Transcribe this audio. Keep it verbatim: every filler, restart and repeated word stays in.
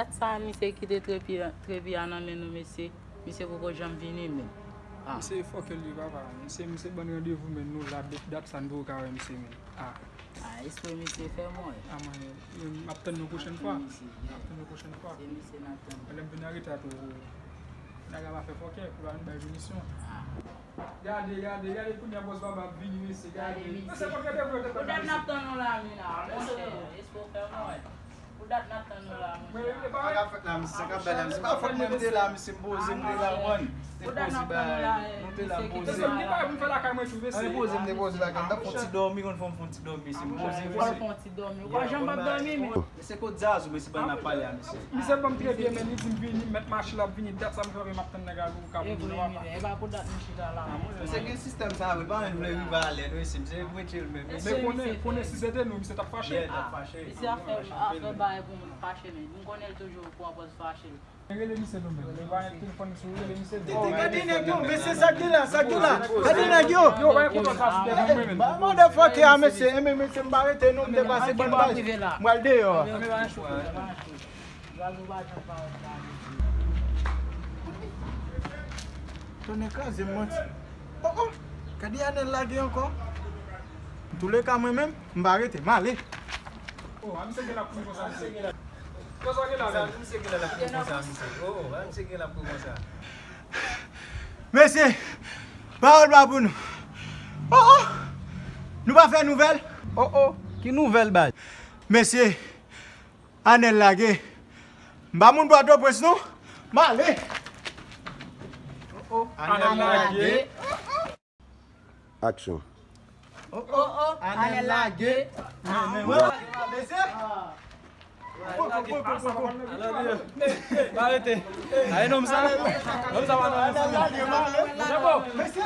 Dat sa a, misye kite trepi, trepi a nan men nou, mesye. Misye poko janm vini, men. Ah. Misye fòkè li, papa. Misye, misye ban n randevou, men nou la, dat sa n poko ka wè misye, men. Ah. Ah, espre misye fè mwen. Ah, mwen, m ap tann nou pwochèn fwa. M ap tann nou pwochèn fwa. Se misye n ap tann. Lè m vin anreta tou, nèg la pa fè fòkè, pou la vin bay pinisyon. Ah. Gade, gade, gade kounye a bòs baba ap vini, mesye, gade. Mesye, pa gade vre, tèt la, mesye. Pou dat n ap tann nou la, men la, monchè, espre w fè mwen. Pou dat n ap tann nou la, monchè. Sa k ap fèt la, mesye, sa k ap bay la, mesye. Pa fòt mwen, m te la, mesye, m poze, m te la, man. Te poze bay, nou te la, m poze. Mesye, m gen bagay pou m fè lakay mwen tou, mesye. Ann poze, m te poze lakay, m t ap fè yon ti dòmi, konn fò m fè yon ti dòmi, mesye, m poze, mesye. Fò l fè yon ti dòmi. Ou pa janm p ap dòmi, men. Mesye, kot Zazou, mesye, ban n ap pale a, mesye. Misye ban m trè byen, men li di m vini, m mèt mache la, m vini, dat sa m fè, m ap tann nèg la pou ka vini, papa. Epa pou dat m chita la. Misye gen sistèm sa vre, pa menm vle rive alè, non, mesye, misye mete l menm. Men konnen, konnen si se te nou, misye t ap fache. Yeah, t ap fache. Misye ap fè, ap fè bagay pou moun fache, men m konnen l toujou pran pòz fache. Rele misye nou menm. Li pa gen telefòn sou, rele misye. Tete, gade nèg yo, mesye, sa ki la, sa ki la. Gade nèg yo. Yo, pa gen kontan sa sou telefòn mwen menm. Ba motherfucker a, mesye, enben mesye, m pa rete non, m te pase bann baz. M pral deyò. Tonnè kraze m manti. Oh, oh. Gade Anèl lage ankò. Antouleka, mwen menm, m pa rete, m ale. Oh, a misye gen la kouri konsa, misye. Konsa gen la, men. Misye gen la kouri konsa, misye. Oh, a misye gen la kouri konsa. Mesye, pawòl pa pou nou. Oh, oh. Nou pa fè nouvèl. Oh, oh. Ki nouvèl, baz? Mesye, Anèl lage. M pa moun Pòtoprens, non. M ale. Oh, oh. Anèl lage. Aksyon. Oh, oh, oh, Anèl lage. Men, men, men. Mesye. Pa rete. Ay, nonm sa. Nonm sa pa nan. Mesye.